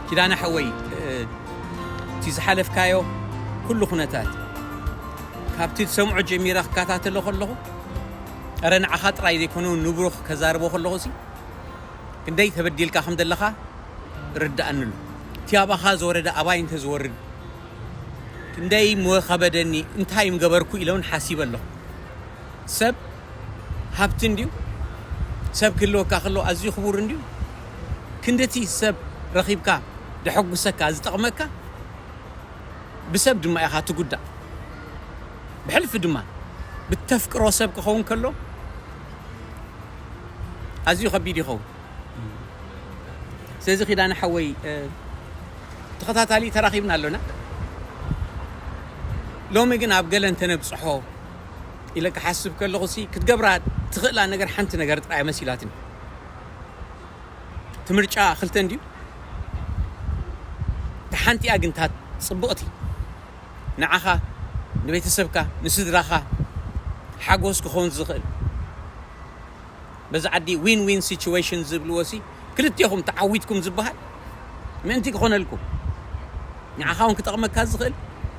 ኪዳነ ሓወይ፣ እቲ ዝሓለፍካዮ ኩሉ ኩነታት ካብቲ ዝሰምዖ ጀሚረ ክከታተሎ ከለኹ፣ እረ ንዓኻ ጥራይ ዘይኮነ ንብሩኽ ከዛርቦ ከለኹ ሲ ክንደይ ተበዲልካ ከም ዘለኻ ርድኣኒ ኣሎ። እቲ ኣባኻ ዝወረደ ኣባይ እንተዝወርድ ክንደይ ምኸበደኒ፣ እንታይ ምገበርኩ ኢለ እውን ሓሲበ ኣለኹ። ሰብ ሃብቲ እንድዩ፣ ሰብ ክህልወካ ከሎ ኣዝዩ ክቡር እንድዩ። ክንድቲ ሰብ ረኺብካ ደሐጉሰካ ዝጠቕመካ ብሰብ ድማ ኢኻ ትጉዳእ። ብሕልፊ ድማ ብተፍቅሮ ሰብ ክኸውን ከሎ ኣዝዩ ከቢድ ይኸውን። ስለዚ ኪዳነ ሓወይ ተኸታታሊ ተራኺብና ኣሎና። ሎሚ ግን ኣብ ገለ እንተነብፅሖ ኢለ ክሓስብ ከለኹ ሲ ክትገብራ ትኽእላ ነገር ሓንቲ ነገር ጥራይ መሲላትኒ። እቲ ምርጫ ክልተ እንድዩ። እታ ሓንቲኣ ግን እታ ፅብቕቲ ንዓኻ፣ ንቤተሰብካ፣ ንስድራኻ ሓጎስ ክኸውን ዝኽእል በዚ ዓዲ ዊን ዊን ሲቹዌሽን ዝብልዎ ሲ ክልቴኹም ተዓዊትኩም ዝበሃል ምእንቲ ክኾነልኩም ንዓኻ እውን ክጠቕመካ ዝኽእል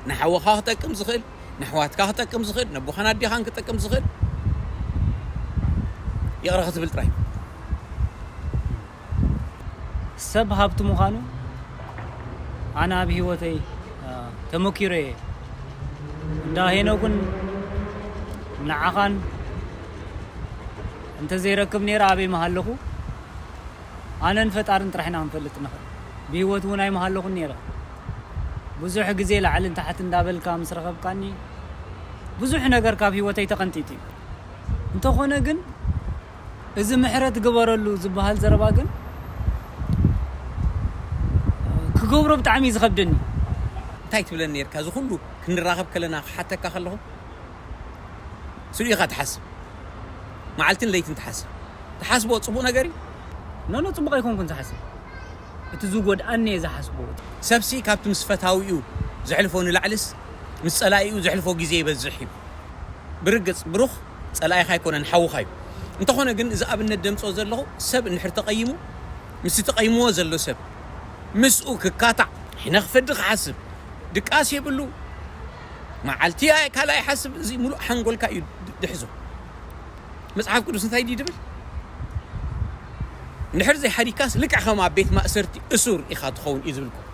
ንሓወኻ ክጠቅም ዝኽእል ንኣሕዋትካ ክጠቅም ዝኽእል ነቦኻን ኣዴኻን ክጠቅም ዝኽእል ይቕረ ክትብል ጥራይ። ሰብ ሃብቲ ምዃኑ ኣነ ኣብ ሂወተይ ተመኪረ እየ። እንዳ ሄኖግን ንዓኻን እንተዘይረክብ ነይረ ኣበይ ምሃለኹ? ኣነን ፈጣርን ጥራሕ ኢና ክንፈልጥ ንኽእል። ብሂወት እውን ኣይምሃለኹን ነይረ። ብዙሕ ግዜ ላዕልን ታሕቲ እንዳበልካ ምስ ረኸብካኒ ብዙሕ ነገር ካብ ሂወተይ ተቐንጢጡ እዩ። እንተኾነ ግን እዚ ምሕረት ግበረሉ ዝበሃል ዘረባ ግን ክገብሮ ብጣዕሚ እዩ ዝኸብደኒ። እንታይ ትብለኒ ነርካ? እዚ ኩሉ ክንራኸብ ከለና ክሓተካ ከለኹ ስሉ ኢኻ ትሓስብ፣ መዓልትን ለይትን ትሓስብ። ትሓስቦ ፅቡቕ ነገር እዩ? ኖኖ፣ ፅቡቕ ኣይኮንኩን ዝሓስብ፣ እቲ ዝጎድኣኒ እየ ዝሓስቦ። ሰብሲ ካብቲ ምስ ፈታዊኡ ዘሕልፎ ንላዕልስ ምስ ፀላኢኡ ዘሕልፎ ግዜ ይበዝሕ እዩ። ብርግፅ ብሩኽ ፀላኢኻ ኣይኮነን፣ ሓውኻ እዩ። እንተኾነ ግን እዚ ኣብነት ደምፅኦ ዘለኹ ሰብ እንድሕር ተቐይሙ ምስቲ ተቐይምዎ ዘሎ ሰብ ምስኡ ክካታዕ፣ ሕነ ክፈዲ ክሓስብ፣ ድቃስ የብሉ፣ መዓልቲ ካልኣይ ይሓስብ። እዚ ሙሉእ ሓንጎልካ እዩ ድሕዞ። መፅሓፍ ቅዱስ እንታይ ድዩ ድብል? እንድሕር ዘይሓዲካስ ልክዕ ከም ኣብ ቤት ማእሰርቲ እሱር ኢኻ ትኸውን እዩ ዝብልኩም።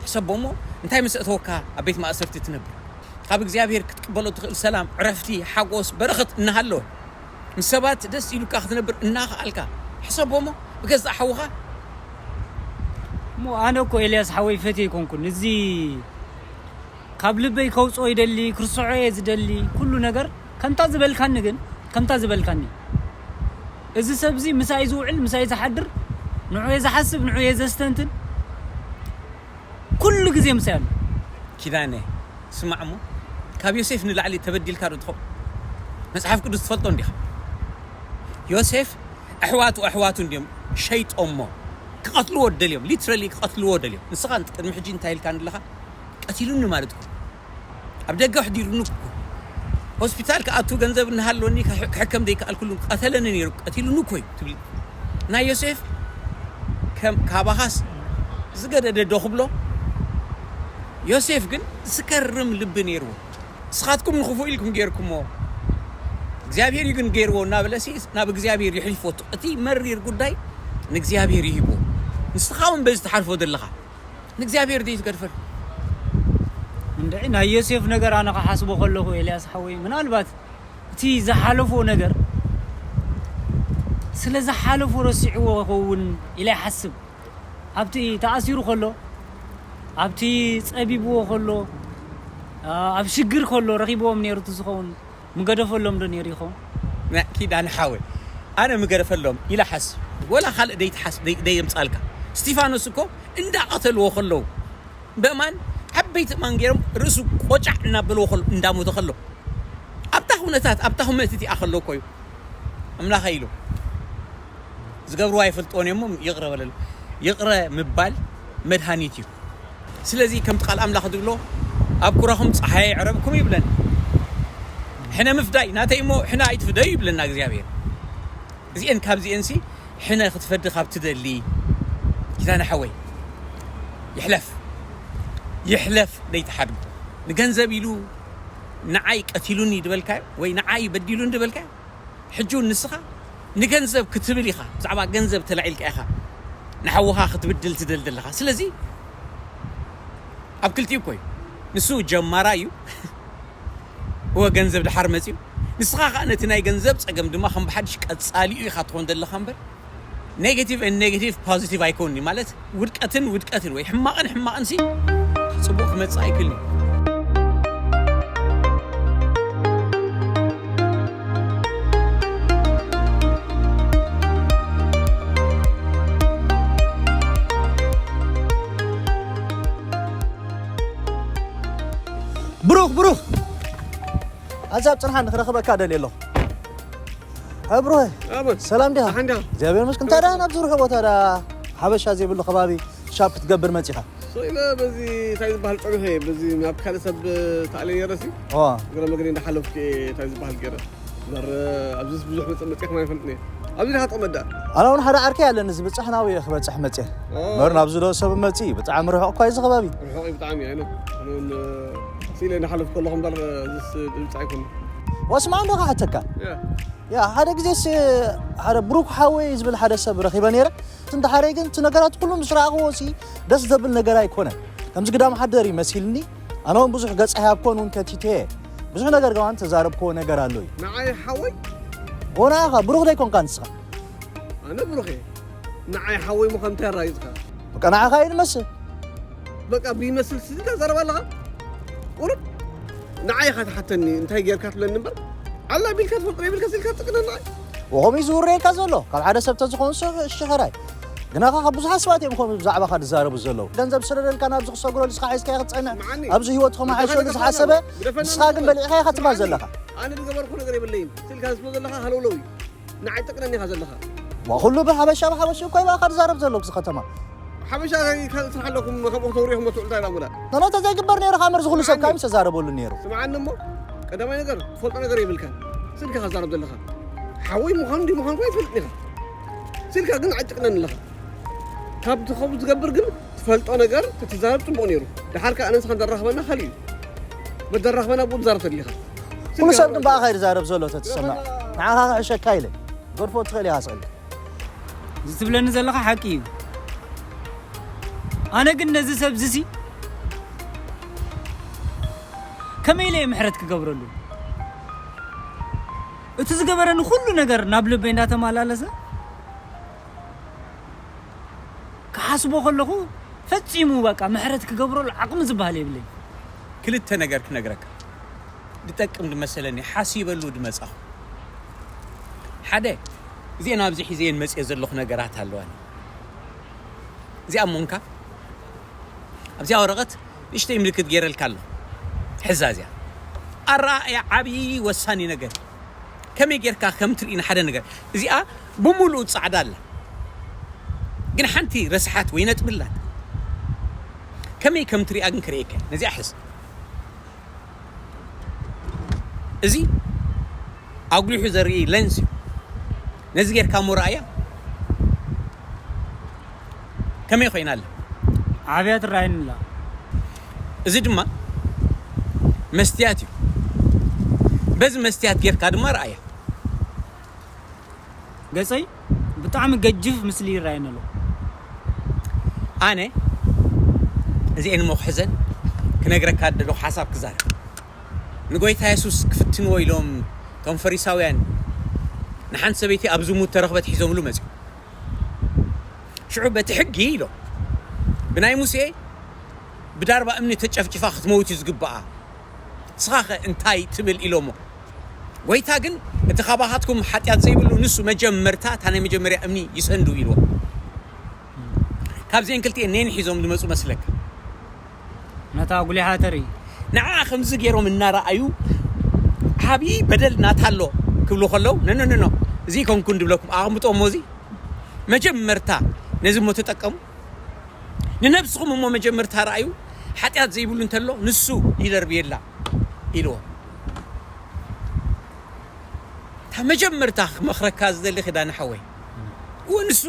ሕሰቦ እሞ እንታይ ምስ ኣእተወካ ኣብ ቤት ማእሰርቲ ትነብር? ካብ እግዚኣብሔር ክትቅበሎ ትኽእል ሰላም፣ ዕረፍቲ፣ ሓጎስ፣ በረኸት እናሃለወ ምስ ሰባት ደስ ኢሉካ ክትነብር እናኸኣልካ ሕሰቦ እሞ ብገዛእ ሓውኻ። እሞ ኣነ እኮ ኤልያስ ሓወይ ፈትየ ኣይኮንኩን። እዚ ካብ ልበይ ከውፅኦ ይደሊ፣ ክርስዖ እየ ዝደሊ ኩሉ ነገር። ከምታ ዝበልካኒ ግን፣ ከምታ ዝበልካኒ እዚ ሰብዚ ምሳይ ዝውዕል፣ ምሳይ ዝሓድር፣ ንዑ እየ ዝሓስብ፣ ንዑ እየ ዘስተንትን። ኩሉ ግዜ ምሳይ ኣሎ። ኪዳነ ስማዕ እሞ ካብ ዮሴፍ ንላዕሊ ተበዲልካ ዶ ትኸውን? መፅሓፍ ቅዱስ ትፈልጦ እንዲኻ። ዮሴፍ ኣሕዋቱ ኣሕዋቱ እንዲዮም ሸይጦሞ ክቐትልዎ ደልዮም፣ literally ክቐትልዎ ደልዮም። ንስኻ ቅድሚ ሕጂ እንታይ ኢልካ ኣለኻ? ቀቲሉኒ ማለት እኮ ኣብ ደገ ኣሕዲሩኒ እኮ። ሆስፒታል ክኣቱ ገንዘብ እናሃለወኒ ክሕከም ዘይከኣልኩሉ ቀተለኒ ነይሩ፣ ቀቲሉኒ እኮ እዩ ትብል። ናይ ዮሴፍ ካባኻስ ዝገደደ ዶ ክብሎ? ዮሴፍ ግን ዝከርም ልቢ ነይርዎ። ንስኻትኩም ንኽፉእ ኢልኩም ገይርኩሞ እግዚኣብሔር እዩ ግን ገይርዎ እናበለሲ ናብ እግዚኣብሔር ይሕልፎ። እቲ መሪር ጉዳይ ንእግዚኣብሔር ይሂብዎ። ንስኻ እውን በዚ ትሓልፎ ዘለኻ ንእግዚኣብሔር ድዩ ትገድፈሉ? እንድዒ ናይ ዮሴፍ ነገር ኣነ ክሓስቦ ከለኹ ኤልያስ ሓወይ ምናልባት እቲ ዝሓለፎ ነገር ስለ ዝሓለፎ ረሲዕዎ ይኸውን ኢለ ይሓስብ። ኣብቲ ተኣሲሩ ከሎ ኣብቲ ጸቢብዎ ከሎ ኣብ ሽግር ከሎ ረኺብዎም ነይሩ እቲ ዝኸውን ምገደፈሎም ዶ ነይሩ ይኸውን? ኪዳነ ሓወይ ኣነ ምገደፈሎም ኢለ ሓስብ ወላ ካልእ ደይትሓስብ ደየምጻልካ እስቲፋኖስ እኮ እንዳቐተልዎ ከለዉ በእማን ዓበይቲ እማን ገይሮም ርእሱ ቆጫዕ እናበልዎ ከሎ እንዳሞተ ከሎ ኣብታ ኩነታት ኣብታ ኩመት እቲኣ ከሎ እኮ እዩ ኣምላኸ ኢሉ ዝገብርዎ ኣይፈልጥዎን እዮም ይቕረ በለሉ ይቕረ ምባል መድሃኒት እዩ ስለዚ ከምቲ ቃል ኣምላኽ ዝብሎ ኣብ ኩራኹም ፀሓይ የዕረብኩም ይብለን ሕነ ምፍዳይ ናተይ እሞ ሕነ ኣይትፍደዩ ይብለና እግዚኣብሔር እዚአን ካብዚአን ሲ ሕነ ክትፈዲ ካብ ትደሊ ኪዳነ ሓወይ ይሕለፍ ይሕለፍ ደይትሓድጎ። ንገንዘብ ኢሉ ንዓይ ቀቲሉኒ ድበልካዮ ወይ ንዓይ በዲሉኒ ድበልካዮ፣ ሕጂ እውን ንስኻ ንገንዘብ ክትብል ኢኻ። ብዛዕባ ገንዘብ ተላዒልካ ኢኻ ንሓውኻ ክትብድል ትደል ዘለኻ። ስለዚ ኣብ ክልቲኡ እኮ እዩ። ንሱ ጀማራይ እዩ። እወ፣ ገንዘብ ድሓር መፅዩ፣ ንስኻ ከዓ ነቲ ናይ ገንዘብ ፀገም ድማ ከም ብሓድሽ ቀፃሊኡ ኢኻ ትኾን ዘለኻ እምበር፣ ኔጌቲቭ ን ኔጌቲቭ ፖዚቲቭ ኣይኮንኒ። ማለት ውድቀትን ውድቀትን ወይ ሕማቕን ሕማቕን ሲ ፅቡቕ ክመፅእ ኣይክልኒ። ብሩኽ ብሩኽ። ኣዛብ ፅንሓ ንክረኽበካ ደልየ ኣለኹ። ኣይ ብሩኸይ፣ ኣበል። ሰላም ዲኻ? ደሓን ዲኻ? እግዚኣብሔር ይመስገን። እንታይ ደኣ ናብዚ ርሑቕ ቦታ ደኣ ሓበሻ ዘይብሉ ከባቢ ሻፕ ክትገብር መጺኻ? ስቕ ኢለ በዚ እንታይ ዝበሃል ጸኒሐ እየ፣ በዚ ናብ ካልእ ሰብ ተኣልየ ነይረ ሲ፣ ዋ። እግረ መገደይ እንዳሓለፍኩ እየ እንታይ ዝበሃል ገይረ። እምበር ኣብዚስ ብዙሕ መጸ-፣ መጺኤ ከማን ኣይፈልጥን እየ። ኣብዚ ዲኻ ትቕመጥ ደኣ? ኣነ እውን ሓደ ዓርከይ ኣለኒ፣ እዚ ብጻሕ ናብኡ እየ ክበጽሕ መጺኤ። ኦ። እምበር ናብዚ ዶ ሰብ መጺ? ብጣዕሚ ርሑቕ እኳ እዩ እዚ ከባቢ። ርሑቕ እዩ ብጣዕሚ፣ ኣይ ኖ። ኣነ እውን ስኢለ እንዳሓለፍኩ ከለኹ እምበር እዚስ ድምፂ ኣይኮነን። ዋስማዕ እንዶ ክሓተካ። ያ። ያ፣ ሓደ ግዜስ ሓደ ብሩክ ሓወይ ዝብል ሓደ ሰብ ረኺበ ነይረ። እቲ እንዳሓረይ ግን እቲ ነገራት ኩሉ ምስ ረኣኽዎ ሲ ደስ ዘብል ነገር ኣይኮነን። ከምዚ ግዳም ሓደር እዩ መሲልኒ። ኣነ እውን ብዙሕ ገጽ ኣይሃብኮን እውን ከቲተ እየ። ብዙሕ ነገር ከማን ተዛረብክዎ ነገር ኣሎ እዩ። ንዓይ ሓወይ? ኦ፣ ንዓኻ ብሩኽ ዶ ኣይኮንካ ንስኻ? ኣነ ብሩኽ እየ። ንዓይ ሓወይ ምዃን እንታይ ኣራጊጽካ? በቃ ንዓኻ እዩ ዝመስል። በቃ ብይመስል ስዚ ተዛረብ ኣለኻ? ቁሩብ ንዓይ ኢኻ ትሓተኒ፣ እንታይ ጌርካ ትብለኒ እምበር፣ ኣላ ቢልካ ትፈልጦ የብልካ ስልካ ትጥቅነና። ወኸም እዩ ዝውረየካ ዘሎ፣ ካብ ሓደ ሰብ ተዝኾን ስ-፣ እሺ፣ ሕራይ። ግናኻ ካብ ብዙሓት ሰባት እዮም ከምኡ ብዛዕባኻ ዝዛረቡ ዘለዉ። ገንዘብ ስደደልካ ናብዚ ክሰግረሉ ንስኻ ሒዝካዮ ክትጸንሕ፣ ስምዓኒ። ኣብዚ ህይወት ከመሓይሸሉ ግደፈና ዝሓሰበ፣ ኣሎ፣ ግደፈና ንስኻ ግን ኣሎ። በሊዕካዮ ኢኻ ትብሃል ስምዓኒ። ዘለኻ። ኣነ ዝገበርኩ ነገር የብለይን። ስልካ ህዝቦ ዘለኻ ሃለውለው እዩ። ንዓይ ጥቅነኒ ኢኻ ዘለኻ። ዋ፣ ኩሉ ብሓበሻ ብሓበሻ እኮ ይባኻ ዝዛረብ ዘሎ ኣብዚ ከተማ። ሓበሻ ካልእ ስራሕ ኣለኩም፣ ከምኡ ከተውርዩ ክትመጽኡ እንታይ ደኣ እሞ ደኣ? ኖ፣ ኖ፣ ተዘይግበር ነይሩ፣ ካብ መርዚ ኩሉ ሰብ ስምዓኒ። ካብ ምሽ ተዛረበሉ ነይሩ። ስምዓኒ እሞ፣ ቀዳማይ ነገር፣ ትፈልጦ ነገር የብልካን። ስልካ ከዛረብ ዘለኻ። ሓወይ ምዃኑ እንዲ ምዃኑ እኮ ኣይትፈልጥን ኢኻ። ስልካ ግን ኣጭቅነኒ ኣለኻ። ካብ ትኸቡ ዝገብር ግን ትፈልጦ ነገር ተትዛረብ ጽቡቕ ነይሩ። ደሓር ከኣ ኣነ ንስኻን ዘራኽበና ካልእ እዩ። በደራኽበና ብኡ ትዛረብ ተደሊኻ። ኩሉ ሰብ ግን ብኣኻ እዩ ዝዛረብ ዘሎ ተትሰማዕ። ንዓኻ ክሕሸካ ኢለ። ገድፎ ትኽእል ኢኻ ስእሊ። እዚ ትብለኒ ዘለኻ ሓቂ እዩ። ኣነ ግን ነዚ ሰብ ዝሲ ከመይ ኢለ እየ ምሕረት ክገብረሉ? እቲ ዝገበረኒ ኩሉ ነገር ናብ ልበይ እንዳተመላለሰ ክሓስቦ ከለኹ ፈጺሙ በቃ ምሕረት ክገብረሉ ዓቕሚ ዝበሃል የብለይ። ክልተ ነገር ክነግረካ። ዝጠቅም ዝመሰለኒ ሓሲበሉ ዝመጻኹ። ሓደ፣ እዚአን ኣብዚ ሒዘየን መጽየ ዘለኹ ነገራት ኣለዋኒ። እዚኣ እሞንካ ኣብዚኣ ወረቐት ንእሽተይ ምልክት ገይረልካ ኣለኹ። ሕዛ እዚኣ ኣረኣእያ ዓብዪ ወሳኒ ነገር። ከመይ ጌርካ ከም ትርኢ ንሓደ ነገር። እዚኣ ብምሉኡ ጻዕዳ ኣላ። ግን ሓንቲ ረስሓት ወይ ነጥቢ ኣላት። ከመይ ከም ትሪኣ ግን ክርእየካ እየ። ነዚኣ ሕዝ። እዚ ኣጉሊሑ ዘርኢ ሌንስ እዩ። ነዚ ጌርካ እሞ ረኣያ። ከመይ ኮይና ኣላ? ዓብያ ትረኣየኒ ኣላ። እዚ ድማ መስትያት እዩ። በዚ መስትያት ጌርካ ድማ ረኣያ። ገጸይ ብጣዕሚ ገጅፍ ምስሊ ይረኣየኒ ኣሎ። ኣነ እዚኤን እሞ ክሕዘን ክነግረካ ዝደለኹ ሓሳብ ክዛረብ። ንጎይታ የሱስ ክፍትንዎ ኢሎም እቶም ፈሪሳውያን ንሓንቲ ሰበይቲ ኣብ ዝሙት ተረኽበት ሒዞምሉ መጺኦም። ሽዑ በቲ ሕጊ ኢሎም ብናይ ሙሴ ብዳርባ እምኒ ተጨፍጭፋ ክትመውት እዩ ዝግብኣ። ንስኻ ኸ እንታይ ትብል ኢሎሞ። ጎይታ ግን እቲ ካባኻትኩም ሓጢኣት ዘይብሉ ንሱ መጀመርታ እታ ናይ መጀመርያ እምኒ ይሰንዱ ኢልዎ። ካብዚአን ክልቲኤን ነየን ሒዞም ዝመጹ መስለካ? ነታ ኣጉሊሓ ተርኢ። ንዓ ከምዚ ገይሮም እናረኣዩ ዓብዪ በደል ናታ ኣሎ ክብሉ ከለዉ፣ "ኖ፣ ኖ፣ ኖ፣ ኖ፣ እዚ ኣይኮንኩን" ድብለኩም ኣቐምጦ እሞ እዚ መጀመርታ ነዚ እሞ ተጠቀሙ። ንነብስኹም እሞ መጀመርታ ረኣዩ፣ ሓጢኣት ዘይብሉ እንተሎ ንሱ ይደርብየላ ኢልዎ። እታ መጀመርታ ክመኽረካ ዝደሊ ኪዳነ ሓወይ፣ እወ ንሱ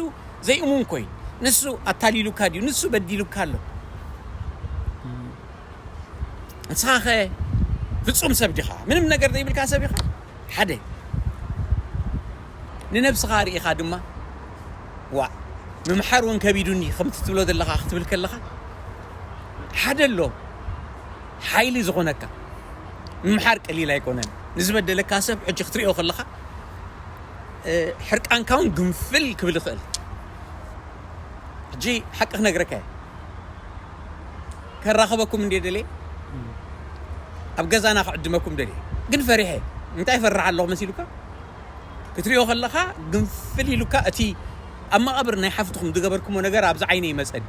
ዘይእሙን ኮይኑ፣ ንሱ ኣታሊሉካ ድዩ፣ ንሱ በዲሉካ ኣሎ። ንስኻ ኸ ፍጹም ሰብ ዲኻ? ምንም ነገር ዘይብልካ ሰብ ኢኻ? ሓደ። ንነብስኻ ርኢኻ ድማ፣ "ዋእ፣ ምምሓር እውን ከቢዱኒ" ከምቲ ትብሎ ዘለኻ ክትብል ከለኻ፣ ሓደ ኣሎ ሓይሊ ዝኾነካ። ምምሓር ቀሊል ኣይኮነን። ንዝበደለካ ሰብ ሕጂ ክትሪኦ ከለኻ፣ እ፣ ሕርቃንካ እውን ግንፍል ክብል ይኽእል። ሕጂ ሓቂ ክነግረካ እየ። ከራኸበኩም እንድየ ደልየ፣ ኣብ ገዛና ክዕድመኩም ደልየ፣ ግን ፈሪሐ። እንታይ እፈርሕ ኣለኹ መሲሉካ? ክትሪኦ ከለኻ ግንፍል ኢሉካ፣ እቲ ኣብ መቓብር ናይ ሓፍትኹም ዝገበርኩሞ ነገር ኣብዚ ዓይነ ይመጸኒ።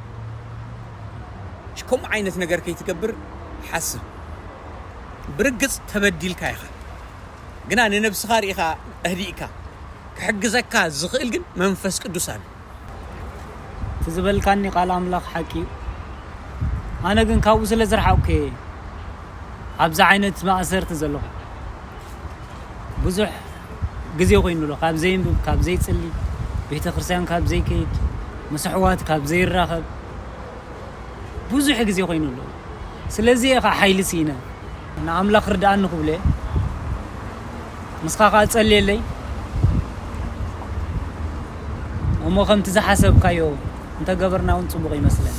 እሺ፣ ከምኡ ዓይነት ነገር ከይትገብር ሓስብ። ብርግጽ ተበዲልካ ኢኻ፣ ግና ንነብስኻ ርኢኻ ኣህዲእካ። ክሕግዘካ ዝኽእል ግን መንፈስ ቅዱስ ኣሎ። እቲ ዝበልካኒ ቃል ኣምላኽ ሓቂ እዩ። ኣነ ግን ካብኡ ስለ ዝረሓቕኩ እየ ኣብዚ ዓይነት ማእሰርቲ ዘለኹ። ብዙሕ ግዜ ኮይኑ ኣሎ፣ ካብ ዘየንብብ፣ ካብ ዘይጽሊ፣ ቤተ ክርስቲያን ካብ ዘይከይድ፣ ምስ ኣሕዋት ካብ ዘይራኸብ ብዙሕ ግዜ ኮይኑ ኣሎ። ስለዚ እየ ኸዓ ሓይሊ ስኢነ። ንኣምላኽ ርድኣኒ ክብሎ እየ። ንስኻ ኸዓ ጸልየለይ። እሞ ከምቲ ዝሓሰብካዮ እንተገበርና እውን ጽቡቕ ይመስለኒ።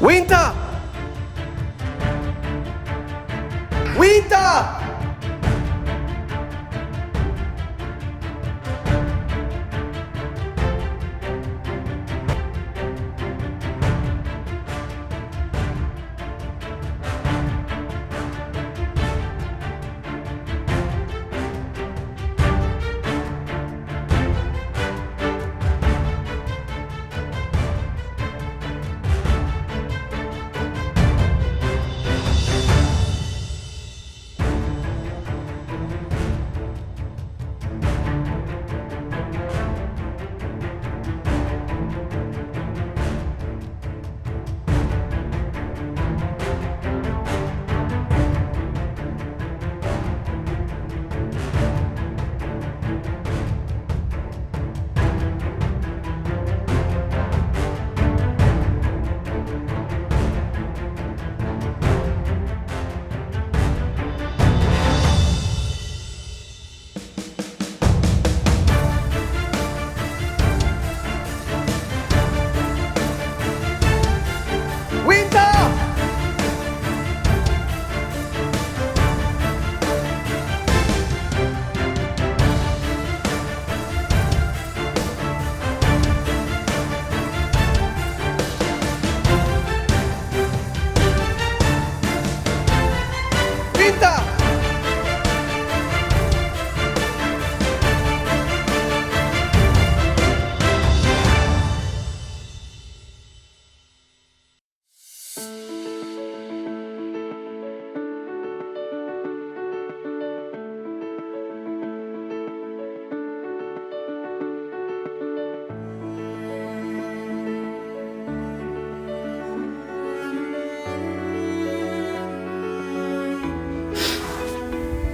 ዊንታ! ዊንታ! ዊንታ! ዊንታ!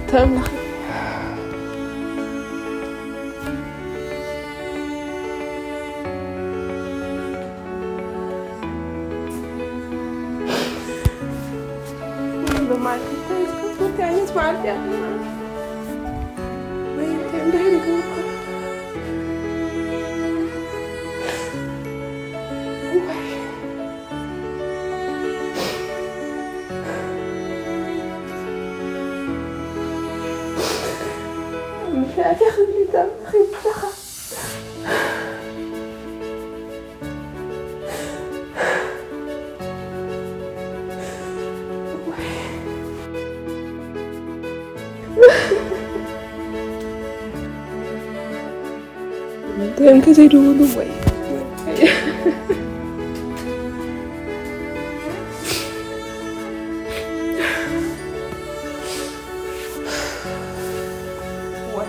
ተምለኺ። ብማዕልቲ እንታይ ዓይነት መዓልቲ እያ? ወይ እንታይ እንዳይሉ እኮ። እዋይ። ምኽንያት ይኽእል ይዛም ኺብለኻ። እዮም ከዘይደወሉ ወይ ወይ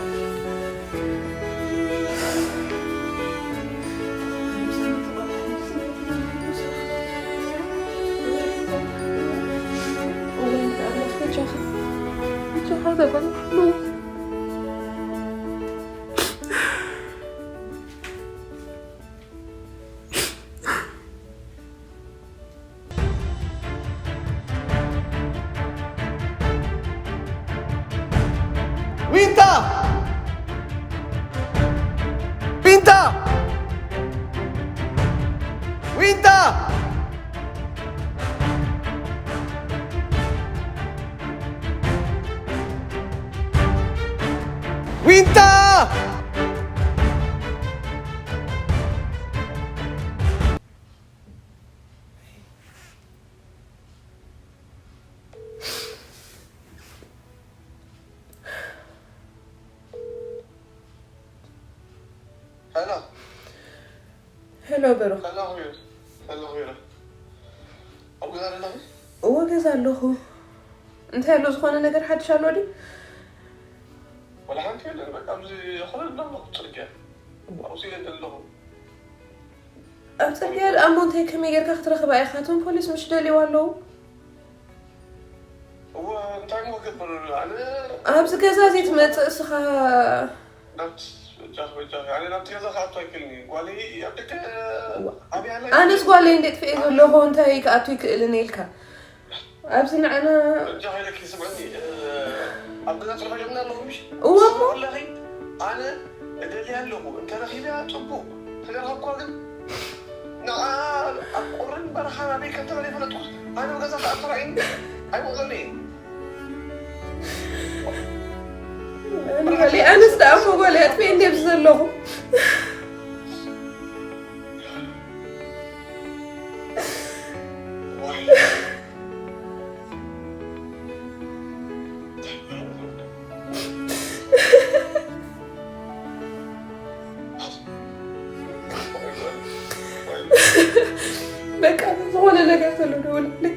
ዊንታ! ዊንታ! ዊንታ! ዊንታ! ሄሎ። ሄሎ ብሩኽ። ከላኹ እየ። ከላኹ እየ። ኣብ ገዛ ዘለኹ? እወ፣ ገዛ ኣለኹ። እንታይ ኣሎ፣ ዝኾነ ነገር ሓድሽ ኣሎ ድዩ? ወላ ሓንቲ የለን። በቃ ኣብዚ ኮለል እንዳበልኩ ጽርግያ ኣብዚ እየ ዘለኹ። ኣብ ጽርግያ ደኣ እሞ እንታይ ከመይ ጌርካ ክትረኽባ ኢኻ? እቶም ፖሊስ ምሽ ደልይዋ ኣለዉ? እወ፣ እንታይ እሞ ክገብር? ኣነ ኣብዚ ገዛ ዘይትመጽእ እስኻ ናብቲ በጃኺ፣ በጃኺ፣ ኣነ ናብቲ ገዛ ክኣቱ ኣይክእልን እየ። ጓለይ ኣብ ደገ ዋ-፣ ኣብያ ኣላ ኣነስ ጓለይ እንዴ ጥፍኤ ዘለኹ እንታይ ክኣቱ ይክእልን ኢልካ? ኣብዚ ንዓና በጃኺ ኢለኪ ስምዕኒ፣ እ፣ ኣብ ገዛ ትርፋ ጀምና ኣለኹ ምሽ? እወ እሞ። ስምዒ ኣለኺ? ኣነ እደልያ ኣለኹ። እንተ ረኺበያ ጽቡቕ። ተዘይረኸብኩዋ ግን ንዓ ኣብ ቁርን በረኻን ኣበይ ከም ትበል ኣይፈለጥኩስ። ኣነ ኣብ ገዛ ክኣቱ ራእይኒ ኣይውዕለኒ እዩ። ኣንበሊ ኣነስ ደኣ እሞ ጓል ኣጥፍኤ እንዴ ኣብዚ ዘለኹ። በቃ ዝኾነ ነገር ተሎ ደውልልኝ።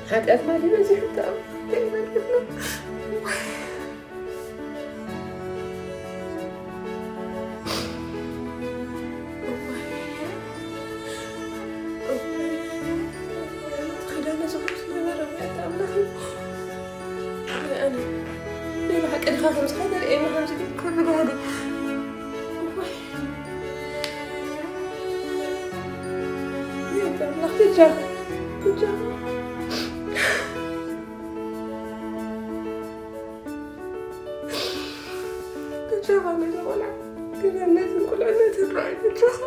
ሓጢኣት ማለት ነዚ ሕቶ እንታይ ማለት ነው? ኪዳነ ዝኽሩስ ነበረ ኣምላኽ። ኣነ ናይ ብሓቂ ድኻ ከም ዝኾነ ርእየኒ ከምዚ ክብሉ ባህሉ። ኣምላኽ በጃኻ፣ በጃኻ። በጃኻ ነዚ ቆልዓ ገናነትን ቁልዕነትን ረኣይ በጃኻ።